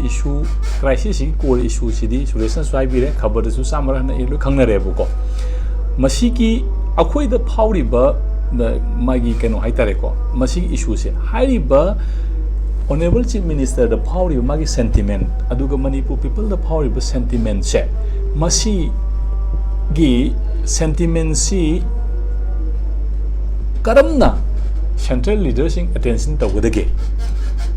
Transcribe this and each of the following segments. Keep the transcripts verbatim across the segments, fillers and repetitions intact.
issue, crisis ꯁꯤꯒꯤ core issue ꯁꯤꯗꯤ ꯁꯨꯔꯦꯁꯅꯁꯨ ꯍꯥꯏꯕꯤꯔꯦ, ꯈꯕꯔꯗꯁꯨ ꯆꯥꯝꯃꯔꯛ ꯍꯟꯅ E-, ꯂꯣꯏ ꯈꯪꯅꯔꯦꯕꯀꯣ꯫ ꯃꯁꯤꯒꯤ ꯑꯩꯈꯣꯏꯗ ꯐꯥꯎꯔꯤꯕ, ꯅ-, ꯃꯥꯒꯤ ꯀꯩꯅꯣ ꯍꯥꯏꯇꯥꯔꯦꯀꯣ, ꯃꯁꯤꯒꯤ issue ꯁꯦ, ꯍꯥꯏꯔꯤꯕ Honourable Chief Minister ꯗ ꯐꯥꯎꯔꯤꯕ ꯃꯥꯒꯤ sentiment, ꯑꯗꯨꯒ ꯃꯅꯤꯄꯨꯔ people ꯗ ꯐꯥꯎꯔꯤꯕ sentiment ꯁꯦ, ꯃꯁꯤꯒꯤ sentiment ꯁꯤ ꯀꯔꯝꯅ central leader ꯁꯤꯡ attention ꯇꯧꯒꯗꯒꯦ?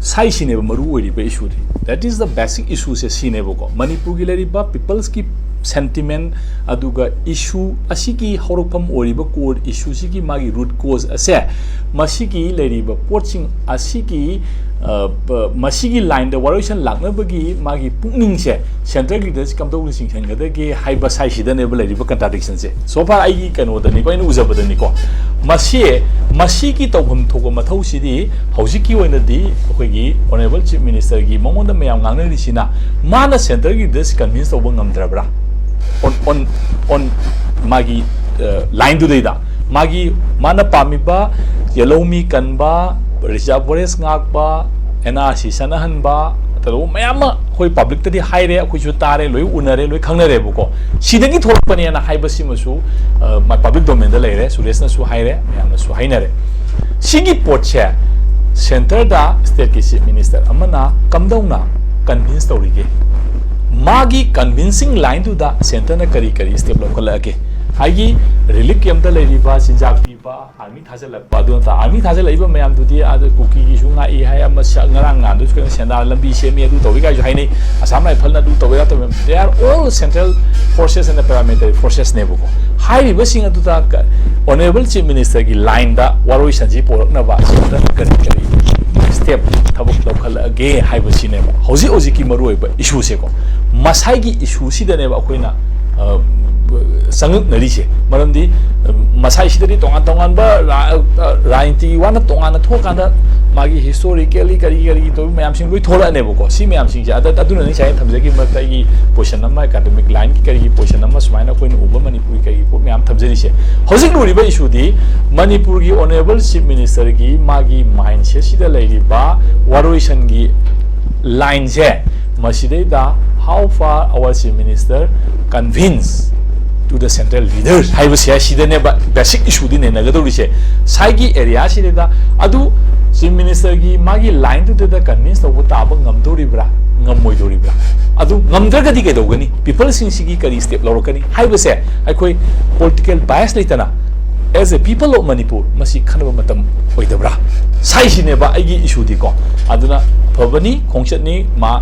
ꯁꯥꯏꯁꯤꯅꯦꯕ ꯃꯔꯨ ꯑꯣꯏꯔꯤꯕ issue D. That is the basic issue ꯁꯦ ꯁꯤꯅꯦꯕꯀꯣ꯫ ꯃꯅꯤꯄꯨꯔꯒꯤ ꯂꯩꯔꯤꯕ peoples ꯀꯤ sentiment, ꯑꯗꯨꯒ issue ꯑꯁꯤꯒꯤ ꯍꯧꯔꯛꯐꯝ ꯑꯣꯏꯔꯤꯕ core issue ꯁꯤꯒꯤ ꯃꯥꯒꯤ root cause ꯑꯁꯦ, ꯃꯁꯤꯒꯤ ꯂꯩꯔꯤꯕ ꯄꯣꯠꯁꯤꯡ ꯑꯁꯤꯒꯤ, ꯑ, ꯄ-, ꯃꯁꯤꯒꯤ line ꯗ ꯋꯥꯔꯣꯏꯁꯤꯟ ꯂꯥꯛꯅꯕꯒꯤ ꯃꯥꯒꯤ ꯄꯨꯛꯅꯤꯡꯁꯦ central leader ꯁꯤ ꯀꯝꯗꯧꯅ ꯆꯤꯡꯁꯤꯟꯒꯗꯒꯦ ꯍꯥꯏꯕ ꯁꯥꯏꯁꯤꯗꯅꯦꯕ ꯂꯩꯔꯤꯕ contradiction ꯁꯦ꯫ So far ꯑꯩꯒꯤ ꯀꯩꯅꯣꯗꯅꯤꯀꯣ, ꯑꯩꯅ ꯎꯖꯕꯗꯅꯤꯀꯣ꯫ ꯃꯁꯤ, ꯃꯁꯤꯒꯤ ꯇꯧꯐꯝ ꯊꯣꯛꯄ ꯃꯊꯧꯁꯤꯗꯤ ꯍꯧꯖꯤꯛꯀꯤ ꯑꯣꯏꯅꯗꯤ ꯑꯩꯈꯣꯏꯒꯤ Honourable Chief Minister ꯒꯤ ꯃꯉꯣꯟꯗ ꯃꯌꯥꯝ ꯉꯥꯡꯅꯔꯤꯁꯤꯅ, ꯃꯥꯅ central leader ꯁꯤ convince ꯇꯧꯕ ꯉꯝꯗ꯭ꯔꯕ꯭ꯔꯥ? On, on, on ꯃꯥꯒꯤ, ꯑ, line ꯗꯨꯗꯩꯗ ꯃꯥꯒꯤ, ꯃꯥꯅ ꯄꯥꯝꯃꯤꯕ ꯌꯦꯜꯍꯧꯃꯤ ꯀꯟꯕ, reserve forest ꯉꯥꯛꯄ, N R C ꯆꯠꯅꯍꯟꯕ, ꯇꯧꯕ ꯃꯌꯥꯝ ꯑꯃ ꯑꯩꯈꯣꯏ public ꯇꯗꯤ ꯍꯥꯏꯔꯦ, ꯑꯩꯈꯣꯏꯁꯨ ꯇꯥꯔꯦ, ꯂꯣꯏ ꯎꯅꯔꯦ, ꯂꯣꯏ ꯈꯪꯅꯔꯦꯕꯀꯣ꯫ ꯁꯤꯗꯒꯤ ꯊꯣꯛꯂꯛꯄꯅꯦꯅ ꯍꯥꯏꯕꯁꯤꯃꯁꯨ, ꯑ, ꯃ-, public domain ꯗ ꯂꯩꯔꯦ, ꯁꯨꯔꯦꯁꯅꯁꯨ ꯍꯥꯏꯔꯦ, ꯃꯌꯥꯝꯅꯁꯨ ꯍꯥꯏꯅꯔꯦ꯫ ꯁꯤꯒꯤ ꯄꯣꯠꯁꯦ centre ꯗ state ꯀꯤ Chief Minister ꯑꯃꯅ ꯀꯝꯗꯧꯅ convince ꯇꯧꯔꯤꯒꯦ? ꯃꯥꯒꯤ convincing line ꯗꯨꯗ centre ꯅ ꯀꯔꯤ ꯀꯔꯤ step ꯂꯧꯈꯠꯂꯛꯑꯒꯦ? ꯍꯥꯏꯒꯤ relief camp ꯇ ꯂꯩꯔꯤꯕ ꯆꯤꯟꯖꯥꯛ ꯄꯤꯕ, army ꯊꯥꯖꯤꯜꯂꯛꯄ, ꯑꯗꯨ ꯅꯠꯇ army ꯊꯥꯖꯤꯜꯂꯛꯏꯕ ꯃꯌꯥꯝꯗꯨꯗꯤ ꯑꯥꯗ ꯀꯨꯀꯤꯒꯤꯁꯨ ꯉꯥꯛꯏ ꯍꯥꯏ, ꯑꯃ ꯁ-, ꯉꯔꯥꯡ ꯅꯍꯥꯟꯗꯁꯨ ꯀꯩꯅꯣ ꯁꯦꯟꯗꯥ ꯂꯝꯕꯤ ꯁꯦꯝꯃꯤ, ꯑꯗꯨ ꯇꯧꯏ ꯀꯥꯏꯁꯨ ꯍꯥꯏꯅꯩ꯫ ꯑꯁꯥꯝ ꯔꯥꯏꯐꯜꯅ ꯑꯗꯨ ꯇꯧꯏ, ꯑꯗꯥ ꯇꯧꯏ꯫ They are all central forces and paramilitary forces ꯅꯦꯕꯀꯣ꯫ ꯍꯥꯏꯔꯤꯕꯁꯤꯡ ꯑꯗꯨꯗ ꯀ-, Honourable Chief Minister ꯒꯤ line ꯗ ꯋꯥꯔꯣꯏꯁꯟꯁꯤ ꯄꯣꯔꯛꯅꯕ centre ꯅ ꯀꯔꯤ ꯀꯔꯤ step, ꯊꯕꯛ ꯂꯧꯈꯠꯂꯛꯑꯒꯦ ꯍꯥꯏꯕꯁꯤꯅꯦꯕ ꯍꯧꯖꯤꯛ ꯍꯧꯖꯤꯛꯀꯤ ꯃꯔꯨꯑꯣꯏꯕ issue ꯁꯦꯀꯣ꯫ ꯃꯁꯥꯏꯒꯤ issue ꯁꯤꯗꯅꯦꯕ ꯑꯩꯈꯣꯏꯅ, ꯑ, ꯆꯪꯉꯛꯅꯔꯤꯁꯦ꯫ ꯃꯔꯝꯗꯤ, ꯑ, ꯃꯁꯥꯏꯁꯤꯗꯗꯤ ꯇꯣꯉꯥꯟ ꯇꯣꯉꯥꯟꯕ ꯔꯥ-, ꯑ, ꯔꯥꯖꯅꯤꯇꯤꯒꯤ ꯋꯥꯅ ꯇꯣꯉꯥꯟꯅ ꯊꯣꯛꯑꯀꯥꯟꯗ ꯃꯥꯒꯤ historically ꯀꯔꯤ ꯀꯔꯤ ꯇꯧꯕ ꯃꯌꯥꯝꯁꯤꯡ ꯂꯣꯏ ꯊꯣꯛꯂꯛꯑꯅꯦꯕꯀꯣ꯫ ꯁꯤ ꯃꯌꯥꯝꯁꯤꯡꯁꯦ ꯑꯗ-, ꯑꯗꯨꯅ ꯉꯁꯥꯏ ꯑꯩꯅ ꯊꯝꯖꯈꯤꯕ ꯃꯔꯛꯇ ꯑꯩꯒꯤ position ꯑꯃ, academic line ꯒꯤ ꯀꯔꯤꯒꯤ position ꯑꯃ ꯁꯨꯃꯥꯏꯅ ꯑꯩꯈꯣꯏꯅ ꯎꯕ ꯃꯅꯤꯄꯨꯔꯒꯤ ꯀꯔꯤꯒꯤ ꯄꯣꯠ ꯃꯌꯥꯝ ꯊꯝꯖꯔꯤꯁꯦ꯫ ꯍꯧꯖꯤꯛ ꯂꯨꯔꯤꯕ issue ꯗꯤ ꯃꯅꯤꯄꯨꯔꯒꯤ Honourable Chief Minister ꯒꯤ ꯃꯥꯒꯤ mindset ꯁꯤꯗ ꯂꯩꯔꯤꯕ ꯋꯥꯔꯣꯏꯁꯟꯒꯤ line say ꯃꯁꯤꯗꯩꯗ, how far our chief minister convince to the central leaders ꯍꯥꯏꯕꯁꯦ, ꯁꯤꯗꯅꯦꯕ basic issue ꯗꯤ ꯅꯩꯅꯒꯗꯧꯔꯤꯁꯦ꯫ ꯁꯥꯏꯒꯤ area ꯁꯤꯗꯩꯗ ꯑꯗꯨ chief minister ꯒꯤ ꯃꯥꯒꯤ line ꯗꯨꯗ convince ꯇꯧꯕ ꯇꯥꯕ ꯉꯝꯗꯧꯔꯤꯕ꯭ꯔꯥ, ꯉꯝꯃꯣꯏꯗꯧꯔꯤꯕ꯭ꯔꯥ? ꯑꯗꯨ ꯉꯝꯗ꯭ꯔꯒꯗꯤ ꯀꯩꯗꯧꯒꯅꯤ? People ꯁꯤꯡꯁꯤꯒꯤ ꯀꯔꯤ step ꯂꯧꯔꯛꯀꯅꯤ ꯍꯥꯏꯕꯁꯦ ꯑꯩꯈꯣꯏ political bias ꯂꯩꯇꯅ, as a people of Manipur, ꯃꯁꯤ ꯈꯟꯅꯕ ꯃꯇꯝ ꯑꯣꯏꯗꯕ꯭ꯔꯥ? ꯁꯥꯏꯁꯤꯅꯦꯕ ꯑꯩꯒꯤ issue ꯗꯤꯀꯣ꯫ ꯑꯗꯨꯅ ꯐꯕꯅꯤ, ꯈꯣꯡꯆꯠꯅꯤ꯫ ꯃꯥ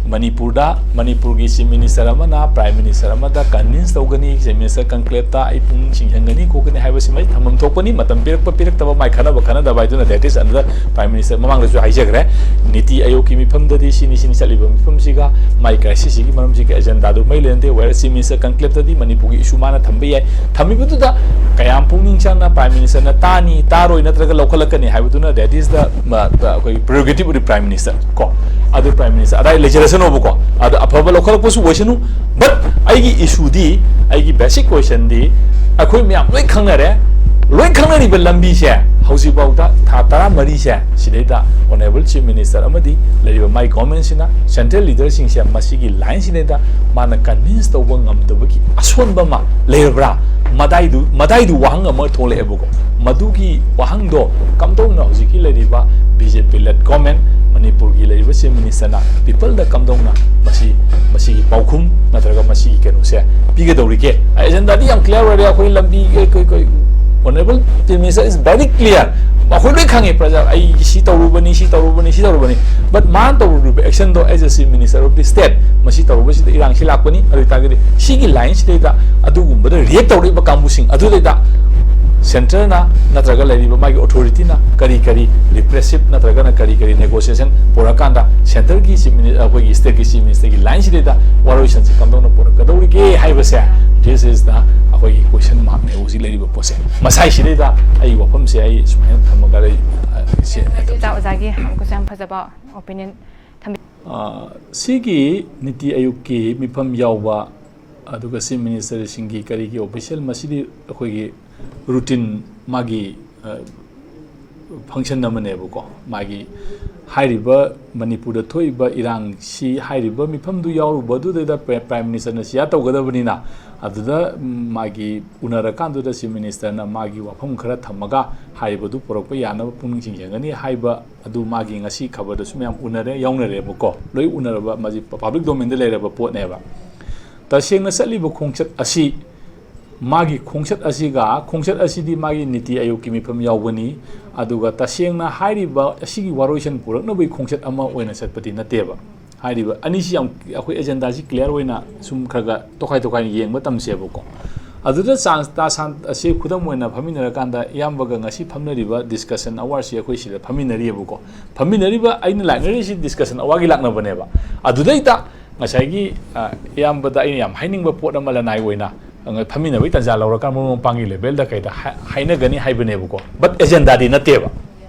ꯃꯅꯤꯄꯨꯔꯗ, ꯃꯅꯤꯄꯨꯔꯒꯤ chief minister ꯑꯃꯅ prime minister ꯑꯃꯗ convince ꯇꯧꯒꯅꯤ, chief minister conclave ꯇ ꯑꯩ ꯄꯨꯛꯅꯤꯡ ꯆꯤꯡꯁꯤꯟꯒꯅꯤ ꯈꯣꯠꯀꯅꯤ ꯍꯥꯏꯕꯁꯤꯃ ꯊꯝꯐꯝ ꯊꯣꯛꯄꯅꯤ꯫ ꯃꯇꯝ ꯄꯤꯔꯛꯄ ꯄꯤꯔꯛꯇꯕ, ꯃꯥꯏ ꯈꯟꯅꯕ ꯈꯟꯅꯗꯕ ꯍꯥꯏꯗꯨꯅ, that is another, prime minister ꯃꯃꯥꯡꯗꯁꯨ ꯍꯥꯏꯖꯈ꯭ꯔꯦ꯫ ꯅꯤꯇꯤ ꯑꯥꯌꯣꯒꯀꯤ ꯃꯤꯐꯝꯗꯗꯤ ꯁꯤꯅꯤ ꯁꯤꯅꯤ ꯆꯠꯂꯤꯕ ꯃꯤꯐꯝꯁꯤꯒ ꯃꯥꯏ crisis ꯁꯤꯒꯤ ꯃꯔꯝꯁꯤꯒ agenda ꯗꯨ ꯃꯔꯤ ꯂꯩꯅꯗꯦ꯫ Whereas chief minister conclave ꯇꯗꯤ ꯃꯅꯤꯄꯨꯔꯒꯤ issue ꯃꯥꯅ ꯊꯝꯕ ꯌꯥꯏ꯫ ꯊꯝꯃꯤꯕꯗꯨꯗ ꯀꯌꯥꯝ ꯄꯨꯛꯅꯤꯡ ꯆꯪꯅ prime minister ꯅ ꯇꯥꯅꯤ, ꯇꯥꯔꯣꯏ ꯅꯠꯇ꯭ꯔꯒ ꯂꯧꯈꯠꯂꯛꯀꯅꯤ ꯍꯥꯏꯕꯗꯨꯅ, that is the, ꯃ-, ꯃ-, ꯑꯩꯈꯣꯏꯒꯤ prerogative of the prime minister ꯀꯣ꯫ ꯑꯗꯨ prime minister ꯑꯗꯥꯏ ꯂꯩꯖꯔꯁꯅꯣꯕꯀꯣ꯫ ꯑꯗ ꯑꯐꯕ ꯂꯧꯈꯠꯂꯛꯄꯁꯨ ꯑꯣꯏꯁꯅꯨ꯫ But ꯑꯩꯒꯤ issue ꯗꯤ, ꯑꯩꯒꯤ basic question ꯗꯤ, ꯑꯩꯈꯣꯏ ꯃꯌꯥꯝ ꯂꯣꯏ ꯈꯪꯅꯔꯦ꯫ ꯂꯣꯏ ꯈꯪꯅꯔꯤꯕ ꯂꯝꯕꯤꯁꯦ ꯍꯧꯖꯤꯛꯐꯥꯎꯗ ꯊꯥ ꯇꯔꯥꯃꯔꯤꯁꯦ ꯁꯤꯗꯩꯗ honourable chief minister ꯑꯃꯗꯤ ꯂꯩꯔꯤꯕ ꯃꯥꯏ government ꯁꯤꯅ central leader ꯁꯤꯡꯁꯦ ꯃꯁꯤꯒꯤ line ꯁꯤꯗꯩꯗ ꯃꯥꯅ convince ꯇꯧꯕ ꯉꯝꯗꯕꯒꯤ ꯑꯁꯣꯟꯕ ꯑꯃ ꯂꯩꯔꯕ꯭ꯔꯥ? ꯃꯗꯥꯏꯗꯨ, ꯃꯗꯥꯏꯗꯨ ꯋꯥꯍꯪ ꯑꯃ ꯊꯣꯛꯂꯛꯑꯦꯕꯀꯣ꯫ ꯃꯗꯨꯒꯤ ꯋꯥꯍꯪꯗꯣ ꯀꯝꯗꯧꯅ ꯍꯧꯖꯤꯛꯀꯤ ꯂꯩꯔꯤꯕ B J P led government, ꯃꯅꯤꯄꯨꯔꯒꯤ ꯂꯩꯔꯤꯕ chief minister ꯅ people ꯗ ꯀꯝꯗꯧꯅ ꯃꯁꯤ, ꯃꯁꯤꯒꯤ ꯄꯥꯎꯈꯨꯝ ꯅꯠꯇ꯭ꯔꯒ ꯃꯁꯤꯒꯤ ꯀꯩꯅꯣꯁꯦ ꯄꯤꯒꯗꯧꯔꯤꯒꯦ? Agenda ꯗꯤ ꯌꯥꯝ clear ꯑꯣꯏꯔꯦ꯫ ꯑꯩꯈꯣꯏ ꯂꯝꯕꯤ, ꯑꯩꯈꯣꯏ, ꯑꯩꯈꯣꯏ honourable chief minister is very clear꯫ ꯑꯩꯈꯣꯏ ꯂꯣꯏ ꯈꯪꯉꯦ, ꯄ꯭ꯔꯖꯥ, ꯑꯩ ꯁꯤ ꯇꯧꯔꯨꯕꯅꯤ, ꯁꯤ ꯇꯧꯔꯨꯕꯅꯤ, ꯁꯤ ꯇꯧꯔꯨꯕꯅꯤ꯫ But ꯃꯥꯅ ꯇꯧꯔꯨꯔꯤꯕ action ꯗꯣ, as a chief minister of the state, ꯃꯁꯤ ꯇꯧꯔꯨꯕꯁꯤꯗ ꯏꯔꯥꯡꯁꯤ ꯂꯥꯛꯄꯅꯤ꯫ ꯑꯗꯨ ꯑꯣꯏꯇꯥꯔꯒꯗꯤ ꯁꯤꯒꯤ line ꯁꯤꯗꯩꯗ ꯑꯗꯨꯒꯨꯝꯕꯗ react ꯇꯧꯔꯛꯏꯕ ꯀꯥꯡꯕꯨꯁꯤꯡ ꯑꯗꯨꯗꯩꯗ centre ꯅ ꯅꯠꯇ꯭ꯔꯒ ꯂꯩꯔꯤꯕ ꯃꯥꯒꯤ authority ꯅ ꯀꯔꯤ ꯀꯔꯤ repressive ꯅꯠꯇ꯭ꯔꯒꯅ ꯀꯔꯤ ꯀꯔꯤ negotiation ꯄꯨꯔꯛꯀꯥꯟꯗ centre ꯒꯤ chief mini-, ꯑꯩꯈꯣꯏꯒꯤ state ꯀꯤ chief minister ꯒꯤ line ꯁꯤꯗꯩꯗ ꯋꯥꯔꯣꯏꯁꯤꯟꯁꯤ ꯀꯝꯗꯧꯅ ꯄꯨꯔꯛꯀꯗꯧꯔꯤꯒꯦ ꯍꯥꯏꯕꯁꯦ, this is the ꯑꯩꯈꯣꯏꯒꯤ question mark ꯅꯦ ꯍꯧꯖꯤꯛ ꯂꯩꯔꯤꯕ ꯄꯣꯠꯁꯦ꯫ ꯃꯁꯥꯏꯁꯤꯗꯩꯗ ꯑꯩ ꯋꯥꯐꯝꯁꯦ ꯑꯩ ꯁꯨꯃꯥꯏꯅ ꯊꯝꯃꯒ ꯑꯩ, ꯑ, ꯁꯤ ꯑꯗꯨꯗ ꯑꯣꯖꯥꯒꯤ ꯍꯪꯕꯁꯨ ꯌꯥꯝ ꯐꯖꯕ opinion ꯊꯝꯕꯤ꯫ ꯑ, ꯁꯤꯒꯤ ꯅꯤꯇꯤ ꯑꯥꯌꯣꯒꯀꯤ ꯃꯤꯐꯝ ꯌꯥꯎꯕ, ꯑꯗꯨꯒ chief minister ꯁꯤꯡꯒꯤ ꯀꯔꯤꯒꯤ official, ꯃꯁꯤꯗꯤ ꯑꯩꯈꯣꯏꯒꯤ routine ꯃꯥꯒꯤ, ꯑ, function ꯑꯃꯅꯦꯕꯀꯣ꯫ ꯃꯥꯒꯤ ꯍꯥꯏꯔꯤꯕ ꯃꯅꯤꯄꯨꯔꯗ ꯊꯣꯛꯏꯕ ꯏꯔꯥꯡꯁꯤ ꯍꯥꯏꯔꯤꯕ ꯃꯤꯐꯝꯗꯨ ꯌꯥꯎꯔꯨꯕꯗꯨꯗꯩꯗ ꯄ꯭ꯔꯥꯏꯝ ꯃꯤꯅꯤꯁꯇꯔꯅ ꯁꯤꯌꯥ ꯇꯧꯒꯗꯕꯅꯤꯅ, ꯑꯗꯨꯗ ꯃꯥꯒꯤ ꯎꯅꯔꯀꯥꯟꯗꯨꯗ ꯆꯤꯐ ꯃꯤꯅꯤꯁꯇꯔꯅ ꯃꯥꯒꯤ ꯋꯥꯐꯝ ꯈꯔ ꯊꯝꯃꯒ ꯍꯥꯏꯔꯤꯕꯗꯨ ꯄꯨꯔꯛꯄ ꯌꯥꯅꯕ ꯄꯨꯛꯅꯤꯡ ꯆꯤꯡꯁꯤꯟꯒꯅꯤ ꯍꯥꯏꯕ ꯑꯗꯨ ꯃꯥꯒꯤ ꯉꯁꯤ ꯈꯕꯔꯗꯁꯨ ꯃꯌꯥꯝ ꯎꯅꯔꯦ, ꯌꯥꯎꯅꯔꯦꯕꯀꯣ꯫ ꯂꯣꯏ ꯎꯅꯔꯕ, ꯃꯁꯤ ꯄꯕ꯭ꯂꯤꯛ ꯗꯣꯃꯦꯟꯗ ꯂꯩꯔꯕ ꯄꯣꯠꯅꯦꯕ꯫ ꯇꯁꯦꯡꯅ ꯆꯠꯂꯤꯕ ꯈꯣꯡꯆꯠ ꯑꯁꯤ, ꯃꯥꯒꯤ ꯈꯣꯡꯆꯠ ꯑꯁꯤꯒ, ꯈꯣꯡꯆꯠ ꯑꯁꯤꯗꯤ ꯃꯥꯒꯤ ꯅꯤꯇꯤ ꯑꯌꯣꯒꯀꯤ ꯃꯤꯐꯝ ꯌꯥꯎꯕꯅꯤ, ꯑꯗꯨꯒ ꯇꯁꯦꯡꯅ ꯍꯥꯏꯔꯤꯕ ꯑꯁꯤꯒꯤ ꯋꯥꯔꯣꯏꯁꯤꯟ ꯄꯨꯔꯛꯅꯕꯒꯤ ꯈꯣꯡꯆꯠ ꯑꯃ ꯑꯣꯏꯅ ꯆꯠꯄꯗꯤ ꯅꯠꯇꯦꯕ꯫ ꯍꯥꯏꯔꯤꯕ ꯑꯅꯤꯁꯤ ꯌꯥꯝ, ꯑꯩꯈꯣꯏ ꯑꯦꯖꯦꯟꯗꯥꯁꯤ ꯀ꯭ꯂꯤꯌꯥꯔ ꯑꯣꯏꯅ ꯁꯨꯝ ꯈꯔ ꯈꯔ ꯇꯣꯈꯥꯏ ꯇꯣꯈꯥꯏꯅ ꯌꯦꯡꯕ ꯇꯝꯁꯦꯕꯀꯣ꯫ ꯑꯗꯨꯗ ꯆꯥꯟꯁ ꯇꯥꯁꯥꯟ ꯑꯁꯤ ꯈꯨꯗꯝ ꯑꯣꯏꯅ ꯐꯝꯃꯤꯟꯅꯔꯀꯥꯟꯗ ꯏꯌꯥꯝꯕꯒ ꯉꯁꯤ ꯐꯝꯅꯔꯤꯕ ꯗꯤꯁꯀꯁꯟ ꯑꯋꯥꯔꯁꯤ ꯑꯩꯈꯣꯏ ꯁꯤꯗ ꯐꯝꯃꯤꯟꯅꯔꯤꯑꯕꯀꯣ꯫ ꯐꯝꯃꯤꯟꯅꯔꯤꯕ, ꯑꯩꯅ ꯂꯥꯛꯅꯔꯤꯁꯤ ꯗꯤꯁꯀꯁꯟ ꯑꯋꯥꯔꯒꯤ ꯂꯥꯛꯅꯕꯅꯦꯕ꯫ ꯑꯗꯨꯗꯩꯗ ꯉꯁꯥꯏꯒꯤ, ꯑ, ꯏꯌꯥꯝꯕꯗ ꯑꯩꯅ ꯌꯥꯝ ꯍꯥꯏꯅꯤꯡꯕ ꯄꯣꯠ ꯑꯃ ꯂꯅꯥꯏ ꯑꯣꯏꯅ, ꯑ, ꯐꯝꯃꯤꯟꯅꯕꯒꯤ ꯇꯥꯟꯖꯥ ꯂꯧꯔꯀꯥꯟꯗ ꯃꯔꯨꯞ ꯃꯄꯥꯡꯒꯤ ꯂꯦꯚꯦꯜꯗ ꯀꯩꯗ ꯍꯥꯏ-, ꯍꯥꯏꯅꯒꯅꯤ ꯍꯥꯏꯕꯅꯦꯕꯀꯣ꯫ ꯕꯠ ꯑꯦꯖꯦꯟꯗꯥꯗꯤ ꯅꯠꯇꯦꯕ,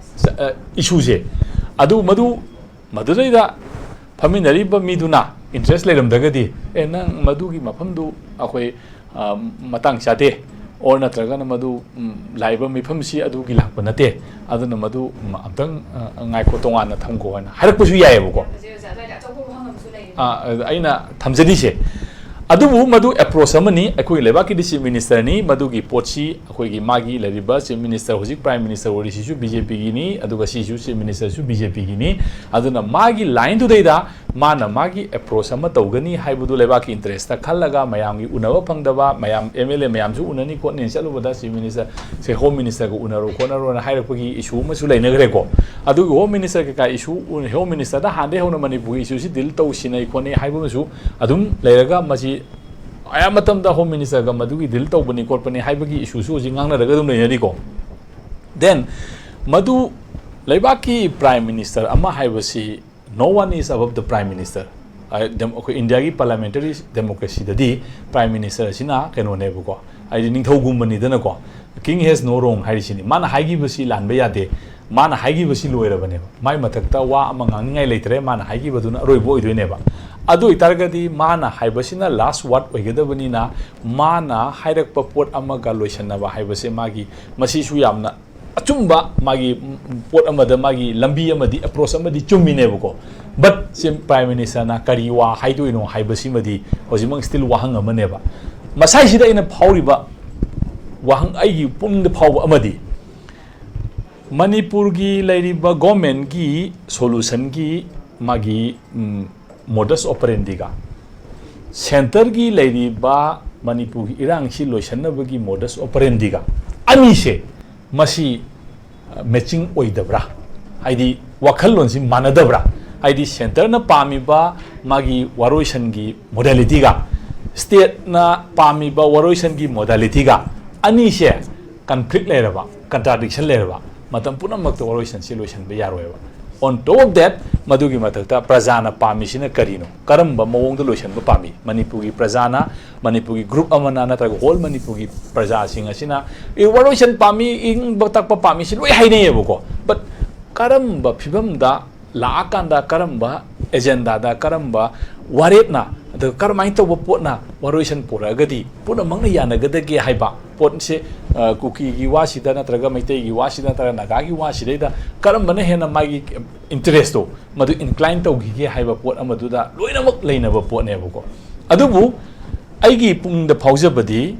ꯑ, ꯏꯁꯨꯁꯦ꯫ ꯑꯗꯨ ꯃꯗꯨ, ꯃꯗꯨꯗꯩꯗ ꯐꯝꯃꯤꯟꯅꯔꯤꯕ ꯃꯤꯗꯨꯅ ꯏꯟꯇꯔꯦꯁ ꯂꯩꯔꯝꯗ꯭ꯔꯒꯗꯤ, "ꯑꯦ, ꯅꯪ ꯃꯗꯨꯒꯤ ꯃꯐꯝꯗꯨ ꯑꯩꯈꯣꯏ, ꯑ, ꯃꯇꯥꯡ ꯆꯥꯗꯦ," ꯑꯣꯔ ꯅꯠꯇ꯭ꯔꯒꯅ ꯃꯗꯨ, ꯎꯝ, ꯂꯥꯛꯏꯕ ꯃꯤꯐꯝꯁꯤ ꯑꯗꯨꯒꯤ ꯂꯥꯛꯄ ꯅꯠꯇꯦ, ꯑꯗꯨꯅ ꯃꯗꯨ, ꯎꯝ, ꯑꯝꯇꯪ, ꯑ, ꯉꯥꯏꯈꯣ, ꯇꯣꯉꯥꯟꯅ ꯊꯝꯈꯣ ꯍꯥꯏꯅ ꯍꯥꯏꯔꯛꯄꯁꯨ ꯌꯥꯏꯑꯕꯀꯣ꯫ ꯍꯧꯖꯤꯛ ꯑꯣꯖꯥ ꯑꯗꯨꯋꯥꯏꯗ ꯑꯇꯣꯞꯄ ꯋꯥꯍꯪ ꯑꯃꯁꯨ ꯂꯩꯔꯤ꯫ ꯑ, ꯑ, ꯑꯩꯅ ꯊꯝꯖꯔꯤꯁꯦ꯫ ꯑꯗꯨꯕꯨ ꯃꯗꯨ ꯑꯦꯄ꯭ꯔꯣꯆ ꯑꯃꯅꯤ꯫ ꯑꯩꯈꯣꯏꯒꯤ ꯂꯩꯕꯥꯛꯀꯤꯗꯤ ꯆꯤꯐ ꯃꯤꯅꯤꯁꯇꯔꯅꯤ, ꯃꯗꯨꯒꯤ ꯄꯣꯠꯁꯤ ꯑꯩꯈꯣꯏꯒꯤ ꯃꯥꯒꯤ ꯂꯩꯔꯤꯕ ꯆꯤꯐ ꯃꯤꯅꯤꯁꯇꯔ, ꯍꯧꯖꯤꯛ ꯄ꯭ꯔꯥꯏꯝ ꯃꯤꯅꯤꯁꯇꯔ ꯑꯣꯏꯔꯤꯁꯤꯁꯨ ꯕꯤ ꯖꯦ ꯄꯤꯒꯤꯅꯤ, ꯑꯗꯨꯒ ꯁꯤꯁꯨ ꯆꯤꯐ ꯃꯤꯅꯤꯁꯇꯔꯁꯨ ꯕꯤ ꯖꯦ ꯄꯤꯒꯤꯅꯤ꯫ ꯑꯗꯨꯅ ꯃꯥꯒꯤ ꯂꯥꯏꯟꯗꯨꯗꯩꯗ ꯃꯥꯅ ꯃꯥꯒꯤ ꯑꯦꯄ꯭ꯔꯣꯆ ꯑꯃ ꯇꯧꯒꯅꯤ ꯍꯥꯏꯕꯗꯨ ꯂꯩꯕꯥꯛꯀꯤ ꯏꯟꯇꯔꯦꯁꯇ ꯈꯜꯂꯒ, ꯃꯌꯥꯝꯒꯤ ꯎꯅꯕ ꯐꯪꯗꯕ, ꯃꯌꯥꯝ ꯑꯦꯝ ꯑꯦꯜ ꯑꯦ ꯃꯌꯥꯝꯁꯨ ꯎꯅꯅꯤ ꯈꯣꯠꯅꯤ ꯆꯠꯂꯨꯕꯗ ꯆꯤꯐ ꯃꯤꯅꯤꯁꯇꯔ, ꯁꯦ, ꯍꯣꯝ ꯃꯤꯅꯤꯁꯇꯔꯒ ꯎꯅꯔꯣ ꯈꯣꯠꯅꯔꯣꯅ ꯍꯥꯏꯔꯛꯄꯒꯤ ꯏꯁꯨ ꯑꯃꯁꯨ ꯂꯩꯅꯈ꯭ꯔꯦꯀꯣ꯫ ꯑꯗꯨꯒꯤ ꯍꯣꯝ ꯃꯤꯅꯤꯁꯇꯔ ꯀꯩꯀꯥ ꯏꯁꯨ, ꯍꯣꯝ ꯃꯤꯅꯤꯁꯇꯔꯗ ꯍꯥꯟꯅꯗꯩ ꯍꯧꯅ ꯃꯅꯤꯄꯨꯔꯒꯤ ꯏꯁꯨꯁꯤ ꯗꯤꯜ ꯇꯧ, ꯁꯤꯟꯅꯩ ꯈꯣꯠꯅꯩ ꯍꯥꯏꯕ ꯑꯃꯁꯨ ꯑꯗꯨꯝ ꯂꯩꯔꯒ, ꯃꯁꯤ ꯑꯌꯥꯝꯕ ꯃꯇꯝꯗ ꯍꯣꯝ ꯃꯤꯅꯤꯁꯇꯔꯒ ꯃꯗꯨꯒꯤ ꯗꯤꯜ ꯇꯧꯕꯅꯤ ꯈꯣꯠꯄꯅꯤ ꯍꯥꯏꯕꯒꯤ ꯏꯁꯨꯁꯨ ꯍꯧꯖꯤꯛ ꯉꯥꯡꯅꯔꯒ ꯑꯗꯨꯝ ꯂꯩꯅꯔꯤꯀꯣ꯫ ꯗꯦꯟ ꯃꯗꯨ ꯂꯩꯕꯥꯛꯀꯤ ꯄ꯭ꯔꯥꯏꯝ ꯃꯤꯅꯤꯁꯇꯔ ꯑꯃ ꯍꯥꯏꯕꯁꯤ, no one is above the prime minister꯫ ꯑ, ꯗꯦꯝ-, ꯑꯩꯈꯣꯏ ꯏꯟꯗꯤꯌꯥꯒꯤ ꯄꯥꯔꯂꯥꯃꯦꯟꯇꯔꯤ ꯗꯦꯃꯣꯀ꯭ꯔꯦꯁꯤꯗꯗꯤ ꯄ꯭ꯔꯥꯏꯝ ꯃꯤꯅꯤꯁꯇꯔ ꯑꯁꯤꯅ ꯀꯩꯅꯣꯅꯦꯕꯀꯣ, ꯍꯥꯏꯗꯤ ꯅꯤꯡꯊꯧꯒꯨꯝꯕꯅꯤꯗꯅꯀꯣ, "King has no wrong" ꯍꯥꯏꯔꯤꯁꯤꯅꯤ꯫ ꯃꯥꯅ ꯍꯥꯏꯈꯤꯕꯁꯤ ꯂꯥꯟꯕ ꯌꯥꯗꯦ, ꯃꯥꯅ ꯍꯥꯏꯈꯤꯕꯁꯤ ꯂꯣꯏꯔꯕꯅꯦꯕ, ꯃꯥꯏ ꯃꯊꯛꯇ ꯋꯥ ꯑꯃ ꯉꯥꯡꯅꯤꯡꯉꯥꯏ ꯂꯩꯇ꯭ꯔꯦ, ꯃꯥꯅ ꯍꯥꯏꯈꯤꯕꯗꯨꯅ ꯑꯔꯣꯏꯕ ꯑꯣꯏꯗꯣꯏꯅꯦꯕ꯫ ꯑꯗꯨ ꯑꯣꯏꯇꯥꯔꯒꯗꯤ ꯃꯥꯅ ꯍꯥꯏꯕꯁꯤꯅ ꯂꯥꯁ ꯋꯥꯔꯗ ꯑꯣꯏꯒꯗꯕꯅꯤꯅ, ꯃꯥꯅ ꯍꯥꯏꯔꯛꯄ ꯄꯣꯠ ꯑꯃꯒ ꯂꯣꯏꯁꯟꯅꯕ ꯍꯥꯏꯕꯁꯦ ꯃꯥꯒꯤ, ꯃꯁꯤꯁꯨ ꯌꯥꯝꯅ ꯑꯆꯨꯝꯕ ꯃꯥꯒꯤ ꯄꯣꯠ ꯑꯃꯗ ꯃꯥꯒꯤ ꯂꯝꯕꯤ ꯑꯃꯗꯤ approach ꯑꯃꯗꯤ ꯆꯨꯝꯃꯤꯅꯦꯕꯀꯣ꯫ But ꯁꯤ Prime Minister ꯅ ꯀꯔꯤ ꯋꯥ ꯍꯥꯏꯗꯣꯏꯅꯣ ꯍꯥꯏꯕꯁꯤꯃꯗꯤ ꯍꯧꯖꯤꯛꯃꯛ still ꯋꯥꯍꯪ ꯑꯃꯅꯦꯕ꯫ ꯃꯁꯥꯏꯁꯤꯗ ꯑꯩꯅ ꯐꯥꯎꯔꯤꯕ ꯋꯥꯍꯪ, ꯑꯩꯒꯤ ꯄꯨꯛꯅꯤꯡꯗ ꯐꯥꯎꯕ ꯑꯃꯗꯤ, ꯃꯅꯤꯄꯨꯔꯒꯤ ꯂꯩꯔꯤꯕ government ꯀꯤ solution ꯒꯤ ꯃꯥꯒꯤ modus operandi ꯒ, centre ꯒꯤ ꯂꯩꯔꯤꯕ ꯃꯅꯤꯄꯨꯔꯒꯤ ꯏꯔꯥꯡꯁꯤ ꯂꯣꯏꯁꯤꯟꯅꯕꯒꯤ modus operandi ꯒ, ꯑꯅꯤꯁꯦ ꯃꯁꯤ matching ꯑꯣꯏꯗꯕ꯭ꯔꯥ? ꯍꯥꯏꯗꯤ ꯋꯥꯈꯜꯂꯣꯟꯁꯤ ꯃꯥꯟꯅꯗꯕ꯭ꯔꯥ? ꯍꯥꯏꯗꯤ centre ꯅ ꯄꯥꯝꯃꯤꯕ ꯃꯥꯒꯤ ꯋꯥꯔꯣꯏꯁꯟꯒꯤ modality ꯒ, state ꯅ ꯄꯥꯝꯃꯤꯕ ꯋꯥꯔꯣꯏꯁꯟꯒꯤ modality ꯒ, ꯑꯅꯤꯁꯦ conflict ꯂꯩꯔꯕ, contradiction ꯂꯩꯔꯕ ꯃꯇꯝ ꯄꯨꯝꯅꯃꯛꯇ ꯋꯥꯔꯣꯏꯁꯟꯁꯤ ꯂꯣꯏꯁꯤꯟꯕ ꯌꯥꯔꯣꯏꯕ꯫ On top of that, ꯃꯗꯨꯒꯤ ꯃꯊꯛꯇ ꯄ꯭ꯔꯖꯥꯅ ꯄꯥꯝꯃꯤꯁꯤꯅ ꯀꯔꯤꯅꯣ? ꯀꯔꯝꯕ ꯃꯑꯣꯡꯗ ꯂꯣꯏꯁꯤꯟꯕ ꯄꯥꯝꯃꯤ? ꯃꯅꯤꯄꯨꯔꯒꯤ ꯄ꯭ꯔꯖꯥꯅ, ꯃꯅꯤꯄꯨꯔꯒꯤ group ꯑꯃꯅ ꯅꯠꯇ꯭ꯔꯒ whole ꯃꯅꯤꯄꯨꯔꯒꯤ ꯄ꯭ꯔꯖꯥꯁꯤꯡ ꯑꯁꯤꯅ, "ꯑꯦ, ꯋꯥꯔꯣꯏꯁꯟ ꯄꯥꯝꯃꯤ, ꯏꯪꯕ ꯇꯞꯄ ꯄꯥꯝꯃꯤ" ꯁꯤ ꯂꯣꯏ ꯍꯥꯏꯅꯩꯌꯦꯕꯀꯣ꯫ But ꯀꯔꯝꯕ ꯐꯤꯕꯝꯗ ꯂꯥꯛꯑꯀꯥꯟꯗ, ꯀꯔꯝꯕ agenda ꯗ, ꯀꯔꯝꯕ ꯋꯥꯔꯦꯞꯅ, ꯑꯗꯨꯒ ꯀꯔꯝꯍꯥꯏꯅ ꯇꯧꯕ ꯄꯣꯠꯅ ꯋꯥꯔꯣꯏꯁꯟ ꯄꯨꯔꯛꯑꯒꯗꯤ ꯄꯨꯝꯅꯃꯛꯅ ꯌꯥꯅꯒꯗꯒꯦ ꯍꯥꯏꯕ ꯄꯣꯠꯁꯦ, ꯑ, ꯀꯨꯀꯤꯒꯤ ꯋꯥꯁꯤꯗ ꯅꯠꯇ꯭ꯔꯒ ꯃꯩꯇꯩꯒꯤ ꯋꯥꯁꯤꯗ ꯅꯠꯇ꯭ꯔꯒ ꯅꯥꯒꯥꯒꯤ ꯋꯥꯁꯤꯗꯩꯗ ꯀꯔꯝꯕꯅ ꯍꯦꯟꯅ ꯃꯥꯒꯤ interest ꯇꯣ ꯃꯗꯨ incline ꯇꯧꯈꯤꯒꯦ ꯍꯥꯏꯕ ꯄꯣꯠ ꯑꯃꯗꯨꯗ ꯂꯣꯏꯅꯃꯛ ꯂꯩꯅꯕ ꯄꯣꯠꯅꯦꯕꯀꯣ꯫ ꯑꯗꯨꯕꯨ ꯑꯩꯒꯤ ꯄꯨꯛꯅꯤꯡꯗ ꯐꯥꯎꯖꯕꯗꯤ,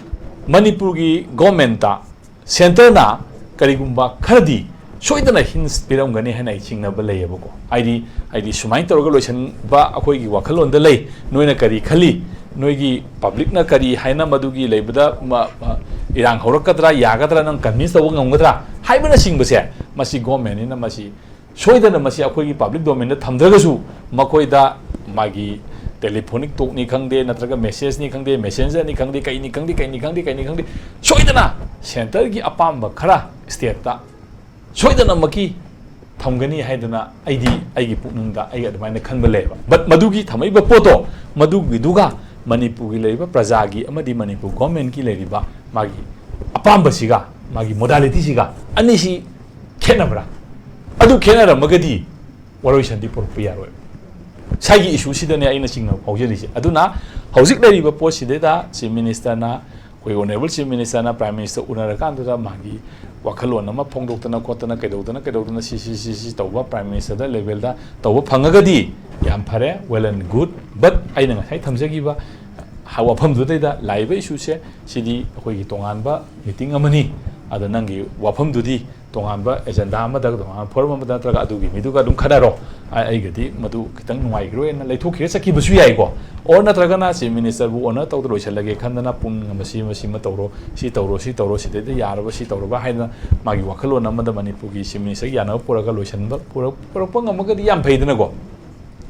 ꯃꯅꯤꯄꯨꯔꯒꯤ government ꯇ centre ꯅ ꯀꯔꯤꯒꯨꯝꯕ ꯈꯔꯗꯤ ꯁꯣꯏꯗꯅ hints ꯄꯤꯔꯝꯒꯅꯤ ꯍꯥꯏꯅ ꯑꯩ ꯆꯤꯡꯅꯕ ꯂꯩꯌꯦꯕꯀꯣ꯫ ꯍꯥꯏꯗꯤ, ꯍꯥꯏꯗꯤ ꯁꯨꯃꯥꯏꯅ ꯇꯧꯔꯒ ꯂꯣꯏꯁꯤꯟꯕ ꯑꯩꯈꯣꯏꯒꯤ ꯋꯥꯈꯜꯂꯣꯟꯗ ꯂꯩ, ꯅꯣꯏꯅ ꯀꯔꯤ ꯈꯜꯂꯤ, ꯅꯣꯏꯒꯤ public ꯅ ꯀꯔꯤ ꯍꯥꯏꯅ ꯃꯗꯨꯒꯤ ꯂꯩꯕꯗ ꯃ-, ꯃ-, ꯏꯔꯥꯡ ꯍꯧꯔꯛꯀꯗ꯭ꯔꯥ, ꯌꯥꯒꯗ꯭ꯔꯥ, ꯅꯪ convince ꯇꯧꯕ ꯉꯝꯒꯗ꯭ꯔꯥ ꯍꯥꯏꯕꯅꯆꯤꯡꯕꯁꯦ, ꯃꯁꯤ government ꯅꯤꯅ ꯃꯁꯤ ꯁꯣꯏꯗꯅ ꯃꯁꯤ ꯑꯩꯈꯣꯏꯒꯤ public domain ꯗ ꯊꯝꯗ꯭ꯔꯒꯁꯨ, ꯃꯈꯣꯏꯗ ꯃꯥꯒꯤ telephonic talk ꯅꯤ ꯈꯪꯗꯦ, ꯅꯠꯇ꯭ꯔꯒ message ꯅꯤ ꯈꯪꯗꯦ, messenger ꯅꯤ ꯈꯪꯗꯦ, ꯀꯩꯅꯤ ꯈꯪꯗꯦ, ꯀꯩꯅꯤ ꯈꯪꯗꯦ, ꯀꯩꯅꯤ ꯈꯪꯗꯦ, ꯁꯣꯏꯗꯅ centre ꯒꯤ ꯑꯄꯥꯝꯕ ꯈꯔ state ꯇ ꯁꯣꯏꯗꯅꯃꯛꯀꯤ ꯊꯝꯒꯅꯤ ꯍꯥꯏꯗꯅ ꯑꯩꯗꯤ ꯑꯩꯒꯤ ꯄꯨꯛꯅꯤꯡꯗ ꯑꯩ ꯑꯗꯨꯃꯥꯏꯅ ꯈꯟꯕ ꯂꯩꯌꯦꯕ꯫ But ꯃꯗꯨꯒꯤ ꯊꯝꯃꯛꯏꯕ ꯄꯣꯠꯇꯣ, ꯃꯗꯨꯒꯤꯗꯨꯒ ꯃꯅꯤꯄꯨꯔꯒꯤ ꯂꯩꯔꯤꯕ ꯄ꯭ꯔꯖꯥꯒꯤ ꯑꯃꯗꯤ ꯃꯅꯤꯄꯨꯔ government ꯀꯤ ꯂꯩꯔꯤꯕ ꯃꯥꯒꯤ ꯑꯄꯥꯝꯕꯁꯤꯒ, ꯃꯥꯒꯤ modality ꯁꯤꯒ, ꯑꯅꯤꯁꯤ ꯈꯦꯠꯅꯕ꯭ꯔꯥ? ꯑꯗꯨ ꯈꯦꯠꯅꯔꯝꯃꯒꯗꯤ ꯋꯥꯔꯣꯏꯁꯟꯗꯤ ꯄꯨꯔꯛꯄ ꯌꯥꯔꯣꯏ꯫ ꯁꯥꯏꯒꯤ issue ꯁꯤꯗꯅꯦ ꯑꯩꯅ ꯆꯤꯡꯅꯕ ꯐꯥꯎꯖꯔꯤꯁꯦ꯫ ꯑꯗꯨꯅ ꯍꯧꯖꯤꯛ ꯂꯩꯔꯤꯕ ꯄꯣꯠꯁꯤꯗꯩꯗ Chief Minister ꯅ ꯑꯩꯈꯣꯏ Honourable Chief Ministerꯅ Prime Minister ꯎꯅꯔꯀꯥꯟꯗꯨꯗ ꯃꯥꯒꯤ ꯋꯥꯈꯜꯂꯣꯟ ꯑꯃ ꯐꯣꯡꯗꯣꯛꯇꯅ ꯈꯣꯠꯇꯅ ꯀꯩꯗꯧꯗꯅ ꯀꯩꯗꯧꯗꯅ ꯁꯤ ꯁꯤ ꯁꯤ ꯁꯤ ꯇꯧꯕ Prime Ministerꯗ levelꯗ ꯇꯧꯕ ꯐꯪꯉꯒꯗꯤ ꯌꯥꯝ ꯐꯔꯦ, well and good. But ꯑꯩꯅ ꯉꯁꯥꯏ ꯊꯝꯖꯈꯤꯕ ꯋꯥꯐꯝꯗꯨꯗꯩꯗ ꯂꯥꯛꯏꯕ issueꯁꯦ, ꯁꯤꯗꯤ ꯑꯩꯈꯣꯏꯒꯤ ꯇꯣꯉꯥꯟꯕ meeting ꯑꯃꯅꯤ꯫ ꯑꯗ ꯅꯪꯒꯤ ꯋꯥꯐꯝꯗꯨꯗꯤ ꯇꯣꯉꯥꯟꯕ agenda ꯑꯃꯗ, ꯇꯣꯉꯥꯟꯕ forum ꯑꯃꯗ ꯅꯠꯇ꯭ꯔꯒ ꯑꯗꯨꯒꯤ ꯃꯤꯗꯨꯒ ꯑꯗꯨꯝ ꯈꯟꯅꯔꯣ꯫ ꯑꯩ, ꯑꯩꯒꯗꯤ ꯃꯗꯨ ꯈꯤꯇꯪ ꯅꯨꯡꯉꯥꯏꯈꯤꯔꯣꯏꯅ ꯂꯩꯊꯣꯛꯈꯤꯔ ꯆꯠꯈꯤꯕꯁꯨ ꯌꯥꯏꯀꯣ꯫ Or ꯅꯠꯇ꯭ꯔꯒꯅ Chief Ministerꯕꯨ honour ꯇꯧꯗ ꯂꯣꯏꯁꯤꯜꯂꯒꯦ ꯈꯟꯗꯅ ꯄꯨꯡ ꯑꯃ ꯁꯤ ꯑꯃ ꯁꯤꯃ ꯇꯧꯔꯣ, ꯁꯤ ꯇꯧꯔꯣ, ꯁꯤ ꯇꯧꯔꯣ, ꯁꯤꯗꯩꯗ ꯌꯥꯔꯕ, ꯁꯤ ꯇꯧꯔꯕ ꯍꯥꯏꯗꯅ ꯃꯥꯒꯤ ꯋꯥꯈꯜꯂꯣꯟ ꯑꯃꯗ ꯃꯅꯤꯄꯨꯔꯒꯤ Chief Ministerꯒꯤ ꯌꯥꯅꯕ ꯄꯨꯔꯒ ꯂꯣꯏꯁꯤꯟꯕ, ꯄꯨꯔꯛ-, ꯄꯨꯔꯛꯄ ꯉꯝꯃꯒꯗꯤ ꯌꯥꯝ ꯐꯩꯗꯅꯀꯣ꯫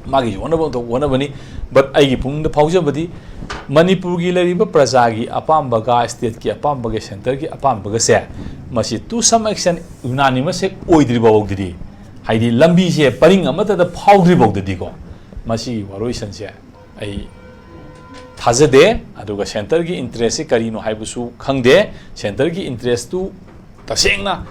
ꯃꯥꯒꯤꯁꯨ ꯍꯣꯠꯅꯐꯝ ꯊꯣꯛꯄ ꯍꯣꯠꯅꯕꯅꯤ꯫ But ꯑꯩꯒꯤ ꯄꯨꯛꯅꯤꯡꯗ ꯐꯥꯎꯖꯕꯗꯤ ꯃꯅꯤꯄꯨꯔꯒꯤ ꯂꯩꯔꯤꯕ ꯄ꯭ꯔꯖꯥꯒꯤ ꯑꯄꯥꯝꯕꯒ stateꯀꯤ ꯑꯄꯥꯝꯕꯒ centreꯒꯤ ꯑꯄꯥꯝꯕꯒꯁꯦ, ꯃꯁꯤ to some extent unanimous ꯍꯦꯛ ꯑꯣꯏꯗ꯭ꯔꯤ ꯐꯥꯎꯕꯗꯗꯤ, ꯍꯥꯏꯗꯤ ꯂꯝꯕꯤꯁꯦ ꯄꯔꯤꯡ ꯑꯃꯠꯇꯗ ꯐꯥꯎꯗ꯭ꯔꯤ ꯐꯥꯎꯗꯗꯤꯀꯣ, ꯃꯁꯤꯒꯤ ꯋꯥꯔꯣꯏꯁꯤꯟꯁꯦ ꯑꯩ ꯊꯥꯖꯗꯦ꯫ ꯑꯗꯨꯒ centreꯒꯤ interestꯁꯤ ꯀꯔꯤꯅꯣ ꯍꯥꯏꯕꯁꯨ ꯈꯪꯗꯦ꯫ Centreꯒꯤ interestꯇꯨ ꯇꯁꯦꯡꯅ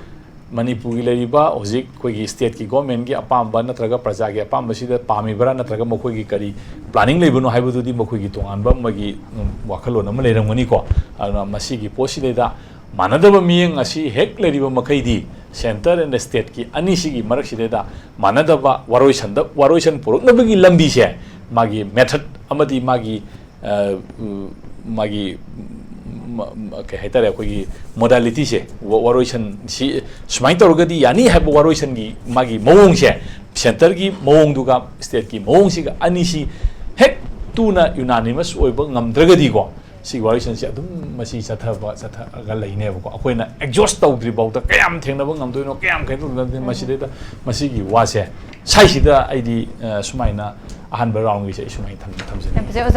ꯃꯅꯤꯄꯨꯔꯒꯤ ꯂꯩꯔꯤꯕ ꯍꯧꯖꯤꯛ ꯑꯩꯈꯣꯏꯒꯤ stateꯀꯤ governmentꯀꯤ ꯑꯄꯥꯝꯕ ꯅꯠꯇ꯭ꯔꯒ ꯄ꯭ꯔꯖꯥꯒꯤ ꯑꯄꯥꯝꯕꯁꯤꯗ ꯄꯥꯝꯃꯤꯕ꯭ꯔꯥ, ꯅꯠꯇ꯭ꯔꯒ ꯃꯈꯣꯏꯒꯤ ꯀꯔꯤ planning ꯂꯩꯕꯅꯣ ꯍꯥꯏꯕꯗꯨꯗꯤ ꯃꯈꯣꯏꯒꯤ ꯇꯣꯉꯥꯟꯕ ꯃꯣꯏꯒꯤ, ꯎꯝ, ꯋꯥꯈꯜꯂꯣꯟ ꯑꯃ ꯂꯩꯔꯝꯒꯅꯤꯀꯣ꯫ ꯑꯗꯨꯅ ꯃꯁꯤꯒꯤ ꯄꯣꯠꯁꯤꯗꯩꯗ ꯃꯥꯟꯅꯗꯕ ꯃꯤꯠꯌꯦꯡ ꯑꯁꯤ ꯍꯦꯛ ꯂꯩꯔꯤꯕ ꯃꯈꯩꯗꯤ centre and stateꯀꯤ ꯑꯅꯤꯁꯤꯒꯤ ꯃꯔꯛꯁꯤꯗꯩꯗ ꯃꯥꯟꯅꯗꯕ ꯋꯥꯔꯣꯏꯁꯟꯗ, ꯋꯥꯔꯣꯏꯁꯟ ꯄꯨꯔꯛꯅꯕꯒꯤ ꯂꯝꯕꯤꯁꯦ ꯃꯥꯒꯤ method ꯑꯃꯗꯤ ꯃꯥꯒꯤ, ꯑ, ꯎ, ꯃꯥꯒꯤ, ꯃ-, ꯃ-, ꯀꯩ ꯍꯥꯏꯇꯥꯔꯦ, ꯑꯩꯈꯣꯏꯒꯤ modalityꯁꯦ, ꯋꯥ-, ꯋꯥꯔꯣꯏꯁꯟꯁꯤ ꯁꯨꯃꯥꯏꯅ ꯇꯧꯔꯒꯗꯤ ꯌꯥꯅꯤ ꯍꯥꯏꯕ ꯋꯥꯔꯣꯏꯁꯟꯒꯤ ꯃꯥꯒꯤ ꯃꯑꯣꯡꯁꯦ, centreꯒꯤ ꯃꯑꯣꯡꯗꯨꯒ stateꯀꯤ ꯃꯑꯣꯡꯁꯤꯒ ꯑꯅꯤꯁꯤ ꯍꯦꯛ ꯇꯨꯅ unanimous ꯑꯣꯏꯕ ꯉꯝꯗ꯭ꯔꯒꯗꯤꯀꯣ, ꯁꯤꯒꯤ ꯋꯥꯔꯣꯏꯁꯟꯁꯤ ꯑꯗꯨꯝ ꯃꯁꯤ ꯆꯠꯊꯕ, ꯆꯠꯊꯔꯒ ꯂꯩꯅꯦꯕꯀꯣ꯫ ꯑꯩꯈꯣꯏꯅ exhaust ꯇꯧꯗ꯭ꯔꯤ ꯐꯥꯎꯗ ꯀꯌꯥꯝ ꯊꯦꯡꯅꯕ ꯉꯝꯗꯣꯏꯅꯣ, ꯀꯌꯥꯝ ꯀꯩꯅꯣ ꯇꯧꯗꯣꯏꯅꯣ, ꯃꯁꯤꯗꯩꯗ, ꯃꯁꯤꯒꯤ ꯋꯥꯁꯦ ꯁ꯭ꯋꯥꯏꯁꯤꯗ ꯑꯩꯗꯤ, ꯑ, ꯁꯨꯃꯥꯏꯅ ꯑꯍꯥꯟꯕ roundꯒꯤꯁꯦ ꯑꯩ ꯁꯨꯃꯥꯏꯅ ꯊꯝ-, ꯊꯝꯖꯅꯤꯡꯉꯤ꯫ ꯌꯥꯝ ꯐꯖꯩ, ꯑꯣꯖꯥ꯫